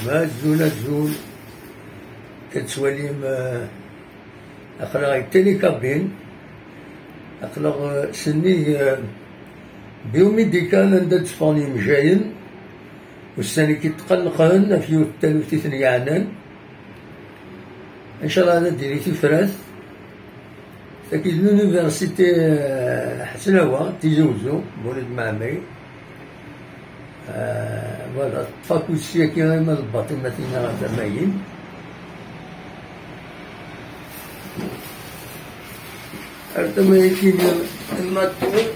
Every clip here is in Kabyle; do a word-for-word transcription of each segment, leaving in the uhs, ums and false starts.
Azul, azul. Ad twalim, eh, aql-aɣ deg télécabine. Aql-aɣ, eh, sennig, eh, biomédical anda d-tteffɣen yemjayen. Ussan-agi tqellqen ɣef yiwet n taluft i ten-yeɛnan. Ncallah ad d-tili tifrat. Tagi d l'université, eh, Ḥesnawa, Tizi Wezzu, Mulud Mɛemmri. Eh, voilà, teṭṭef akud sya kan arma d lbaṭima tinna ɣer tama-agi. Ar tama-agi n la tour.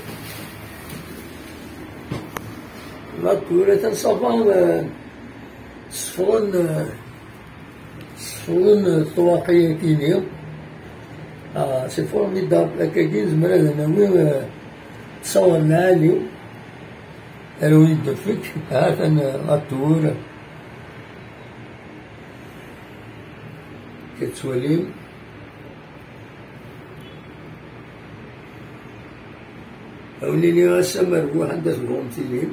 La tour, atan ça va, eh, sefḍen, eh, sefḍen ṭṭwaqi-agi-nni. Ah, c'est formidable. Akkagi nezmer ad nawi, eh, ttṣawer lɛali. Rwi-d fek, ha-t-an, eh, la tour. Tettwalim. Awen-ini ass amerbuḥ anda tebɣum tilim.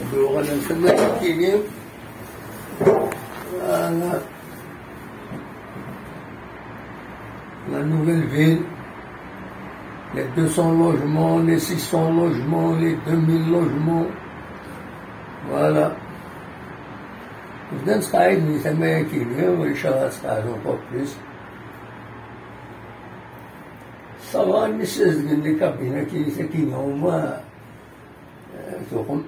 Ad uɣalen fell-ak nekkini. Voilà. La nouvelle ville, les deux cents logements, les six cents logements, les deux mille logements. Voilà. Bdan sqaɛiden di tama-agi-nni, u ncallah ad sqaɛden encore plus. Ça va, mi ssazedgen les cabines-agi, sakkin, au moins, euh, tuɣem.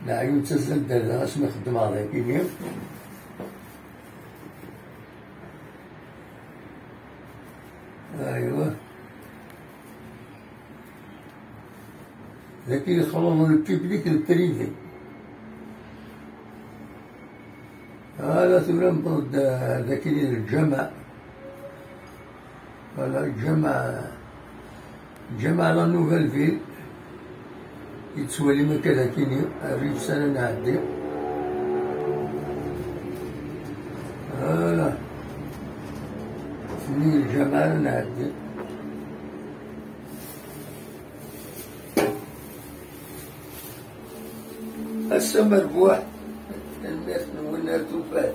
Leɛyun ttazzal-d ar da asmi xeddmeɣ dagi-nni. Aywa. Dagi yexleḍ le public d le privé. Hala tura newweḍ-d, eh, dagi di lǧameɛ. Voilà, lǧameɛ, lǧameɛ la nouvelle ville. Yettwalim akka dagi-nni, rrif s ara nɛeddi. Voilà. Sennig lǧameɛ ara nɛeddi. Ass amerbuḥ, tanemmirt-nwen ar tufat.